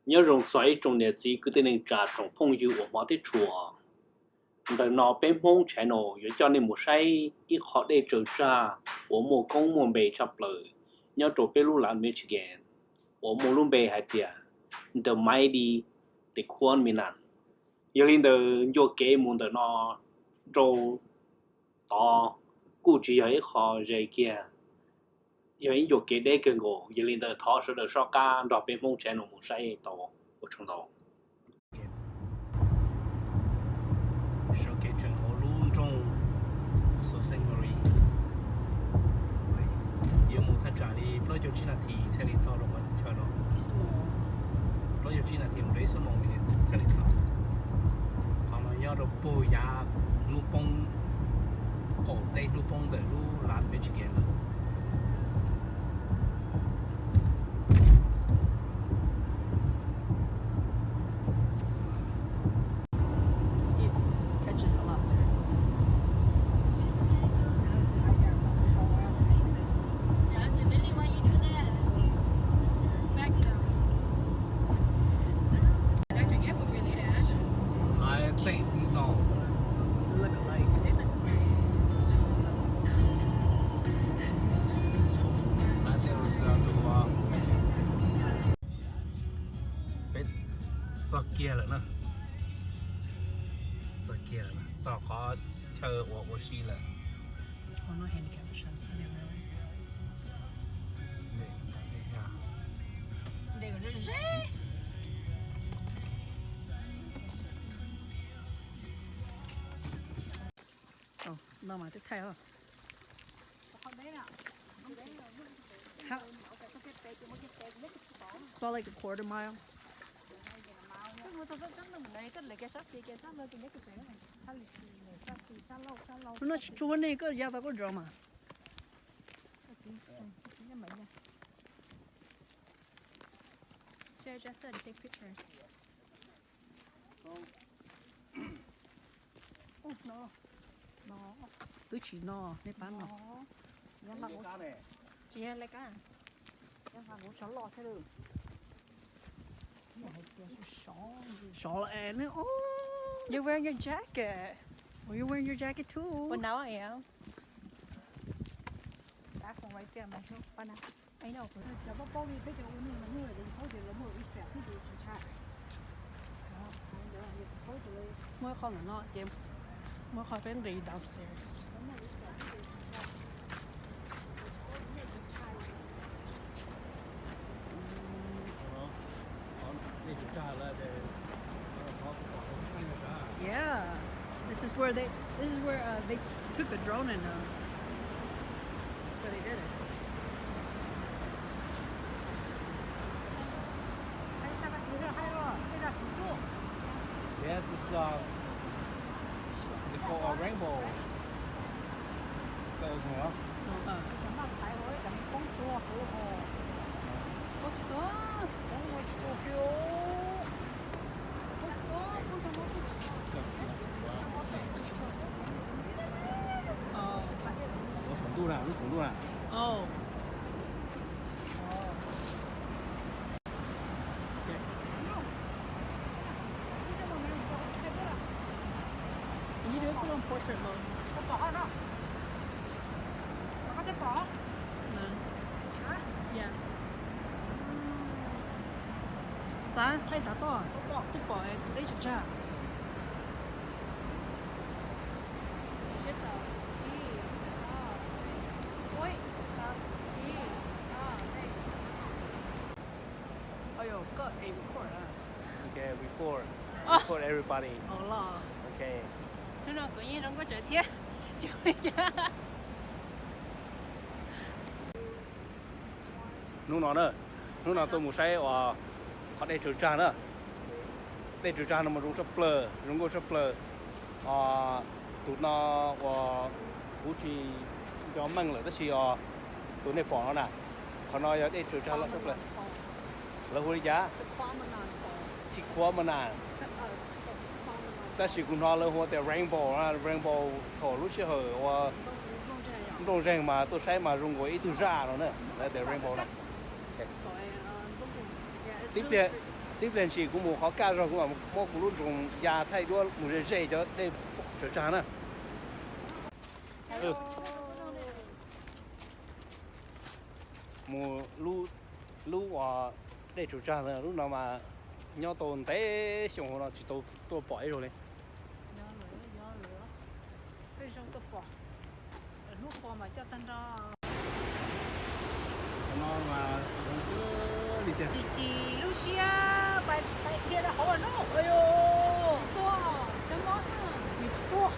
Nyob zoo txog ib tsoom niam txiv kwv tij neej tsa tsoom phooj ywg uas hmov thiab tshua. Ntawm no peb Hmoob channel yuav coj nej mus saib ib qho dej tsaws tsag uas muaj koob muaj npe tshaj plaws nyob rau peb lub lav Michigan uas muaj lub npe hais tias The Mighty Tequan Minan. Yog li ntawd ncua kev mus ntawm no rau tod kuj tsis yog ib qho ze kiag, yog ib ncua kev deb kawg nkaus. Yog li ntawd thov sawv daws soj qab nrog peb Hmoob channel mus saib tau. Ua tsaug ntau. Sawv kev tseem hauv lub nroog Sault Ste. Marie, yuav mus thaj tsam li plaub caug tsib nas this thiaj li txog rau qhov chaw no. Plaub caug tsib nas this mus rau ib xuab moos thiaj li txog. Qhov no nyob rau puag yav hnub poob, qaum teb hnub poob ntawm lub lav Michigan lawm. It catches a lot better. Yeah, so Lily, why you do that? Back it up. Doctor Yap would really do that. I think no. Look alike. They look alike. I think it's, uh, the, uh, Peb txog kiag lawm na. Txog kiag lawm na, txog qhov chaw uas ua si lawm. No mas twb thaij os. How, it's about like a quarter mile. Lub no tsis tshua nej koj ya tau koj drone mas. Should I just, uh, take pictures? Ub, no, no. Twb tsis no, nej pab no. Tsis yog laj kab, tsis yog laj kab, yog nqa kuv tsov loj thiab lawm. Sov lawm es nej. You wearing your jacket? Oh, you wearing your jacket too? Well, now I am. Cov paj poj li peb cov ua neej mas nyuaj, yus paub tias lawv muaj ib feem thiab yus tsis ntshai. Muaj ib qho ntawm no ces muaj ib qho peb nqis downstairs. Yeah, this is where they, this is where, uh, they took the drone and, uh, that's where they did it. Yes, it's, uh, they call a rainbow. Koj ua zoo los? Ua tsis tau. Lub saum ntuj na, lub saum ntuj na. Txav, thaij tav toj, twb pom deb tsis tsag. Ua yog koj es record a? Okay, record. Record everybody. Los. Okay. Hnub no kuv yeej zoo nkauj tsawv thiab. Hnub no na, hnub no tuaj mus saib uas qhov dej tsaws tsag na. Dej tsaws tsag no mas zoo tshaj plaws, zoo nkauj tshaj plaws. Tus no uas kuv tsis nco meej lawm tab sis os, tus nej pom no na, qhov no yog dej tsaws tsag loj tshaj plaws. Lawv hu li cas? Tequamanon. Tab sis kuv hnov lawv hu tias rainbow, rainbow thaum lub sij hawm uas nplooj zeeg mas tuaj saib mas zoo nkaus ib tug zaj no na, lawv tias rainbow na. Tib pliag, Tib pliag ntshis kuv mus qhov kaj zog kuv mam muab kuv lub nroog ya thaij duab mus ze ze cov dej tsaws tsag na. Mus lub, lub uas dej tsaws tsag, lub no mas nyob tau ntev xyoo no tsis tau tuaj pom ib zaug li. Peb zoo tuaj pom, hnub fo mas coj tag nrho. Qhov no mas zoo kawg li tiag. Chim chim lub siab, pais thiaj rau hauv no. Tuag, rau mob xwb, nws tsis tuag.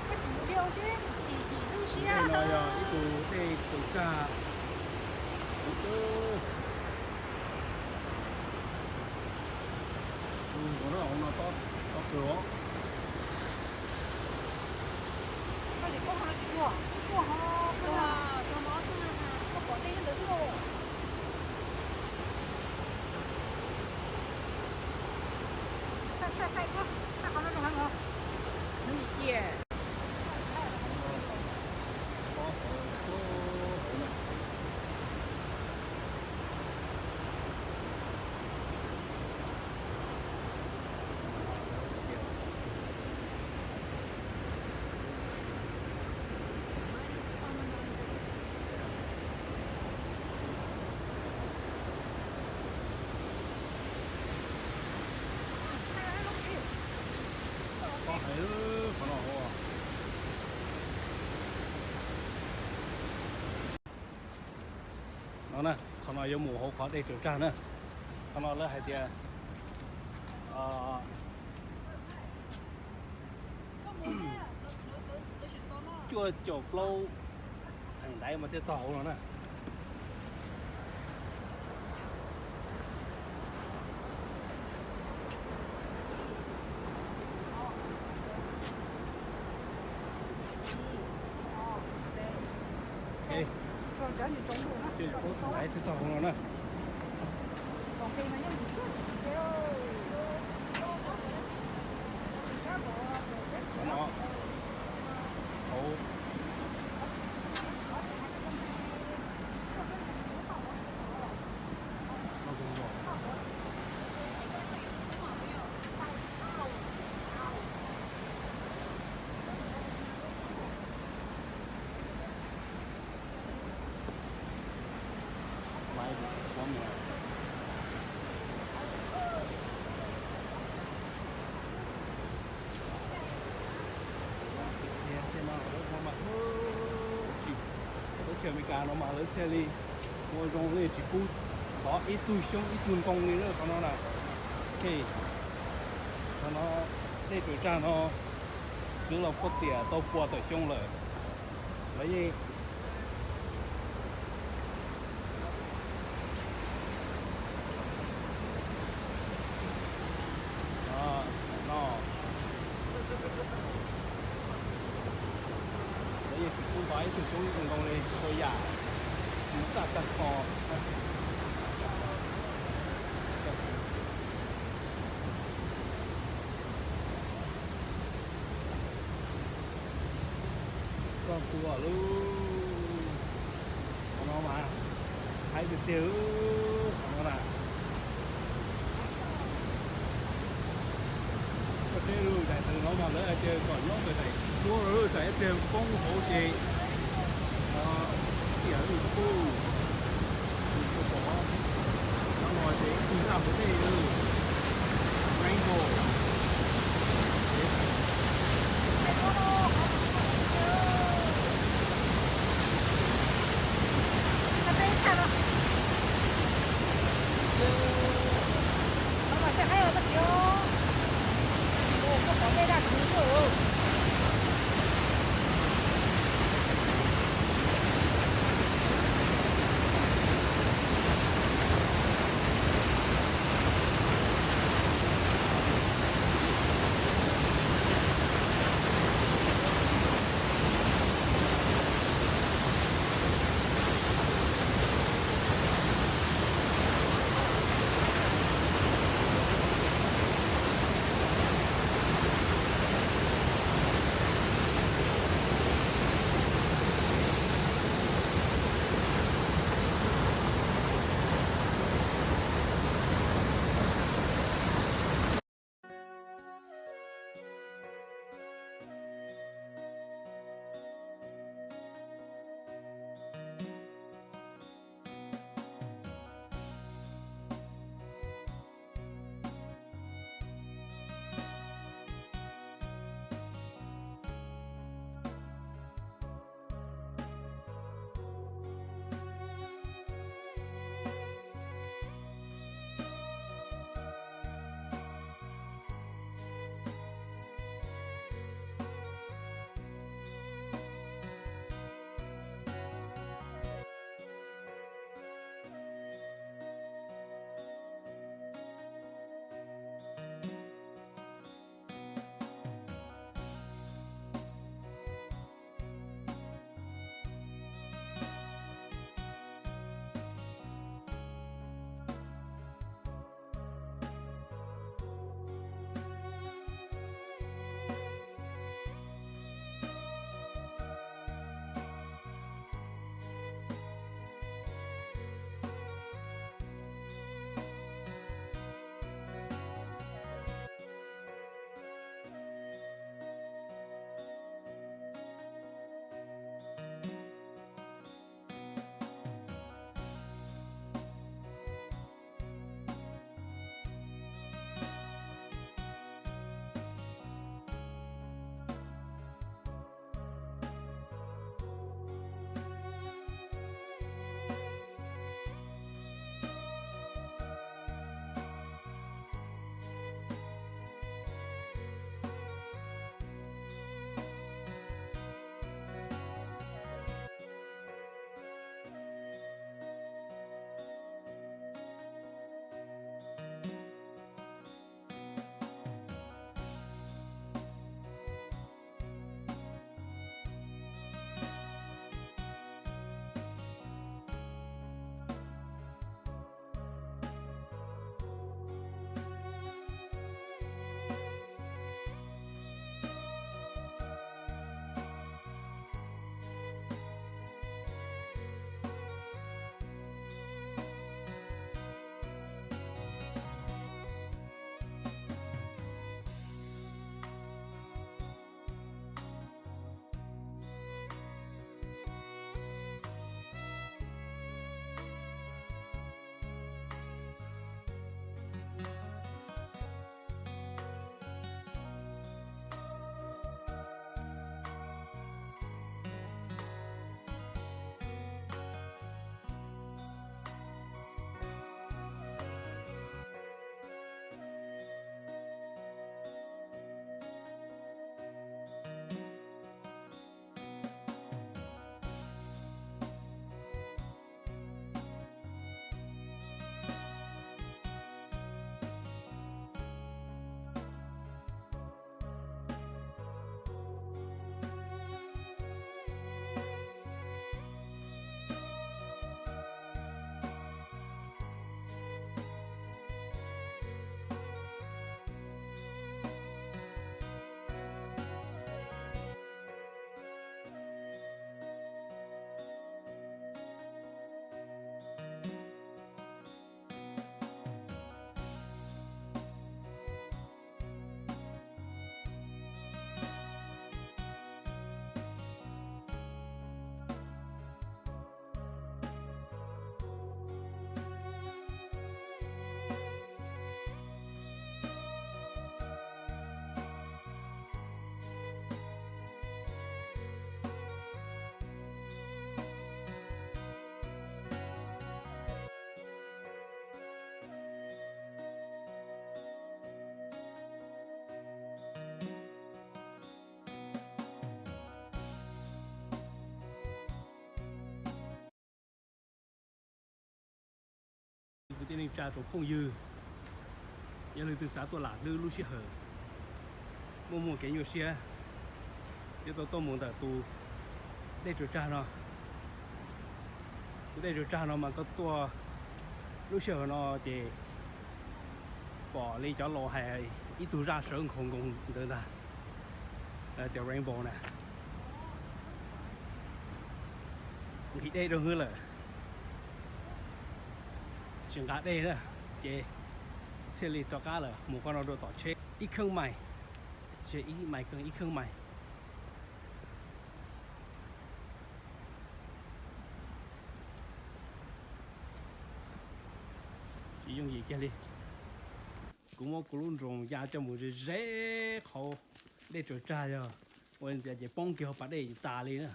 Tab sis mus liaj ua siab chim chim lub siab. No yog ib tug dej tsaws tsag. Tus no tob kawg os. Koj li koj ho tsis tuag, tuag ho tuag, tuag mob xwb, koj pom dej ntawd xwb los. Thaij, thaij, thaij qhov no rau heev os. Hnub cia. Qhov no hauv no na, qhov no yuav mus hauv qhov dej tsaws tsag na. Qhov no lawv hais tias cuaj caum plaub theem ntaiv mas thiaj txog hauv no na. Cuaj caum plaub theem ntaiv thiaj txog hauv no na. Qhov no hauv. Teb chaws Amelikas no mas lawv thiaj li ua zoo li tsis pub tov ib tug xyoob ib tug ntoo li na qhov no na. Ok, qhov no dej tsaws tsag no txwv los puag tiam tau pua tawm xyoo lawm. Lawv yeej no, lawv yeej tsis pub tov ib tug xyoob ib tug ntoo li, txhua yam mus xaj tag nrho. Txog tua lub, qhov no mas haib tiag tiag, qhov no na. Koj saib lub daim tawv no mas lawv hais tias kom nyob ntawm daim duab lawm, tsam ib pliag poob hauv ces xiam lub kuj. Nws tsis pom, no ces ib tug zaj hauv dej, rainbow. Neej tsa tsoom phooj ywg, yog leej twg xav tuaj lam hlwb lub sij hawm muaj muaj kev nyuaj siab, thiab tau tuaj mus ntawm tus dej tsaws tsag no. Tus dej tsaws tsag no mas koj tuaj lub sij hawm no ces pom li cov laus hais ib tug zaj sawv nkaus nkaus ntawd ntag, tias rainbow na. Nqhis dej rau hwb lawm, tsis nqa dej na, ces thiaj li rov qab lawm mus qhov no rau tom tsheb ib kheeb mais, ib mais kheej ib kheeb mais. Tsis yooj yim kiag li. Kuv muab kuv lub nroos ya coj mus ze ze qhov dej tsaws tsag yog ua tias ces poob kiag hauv pas dej tas li na.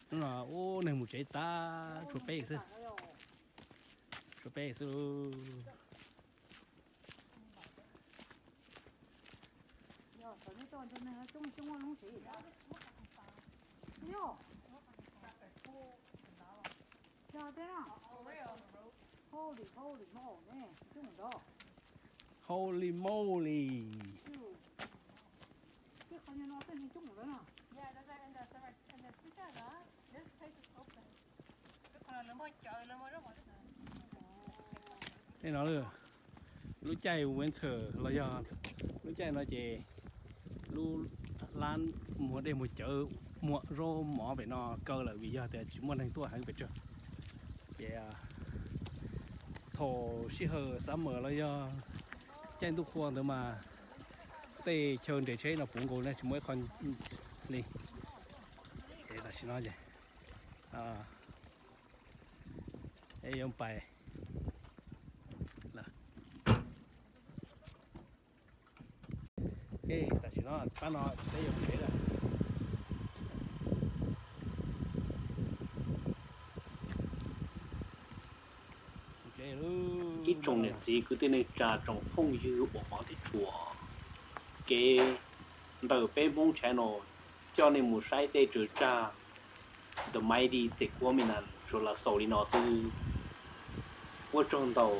Hnub no ub neeg mus tsev tas tshuav peb xwb, tshuav peb xwb. Holy moly! Tej no lub caij winter los yog lub caij no ces lub lab muag dej muag cawv muag zaub mov pem no kaw lawm vim yog tias tsis muaj neeg tuaj heev pes tsawg. Ces thaum sij hawm summer los yog caij ntuj qhua ntawd mas tej chaw nres tsheb no puv nkaus ne tsis muaj ib qho li. Es tam sim no ces peb yuav pais lawm. Tam sim no pab no peb yuav mus tsev lawm. Ib tsoom niam txiv kwv tij neej tsa tsoom phooj ywg uas hmov thiab tshua, kev ntawm peb Hmoob channel coj nej mus saib dej tsaws tsag The Mighty Tecuaminan tsuas los xaus li no xwb. Ua tsaug ntau.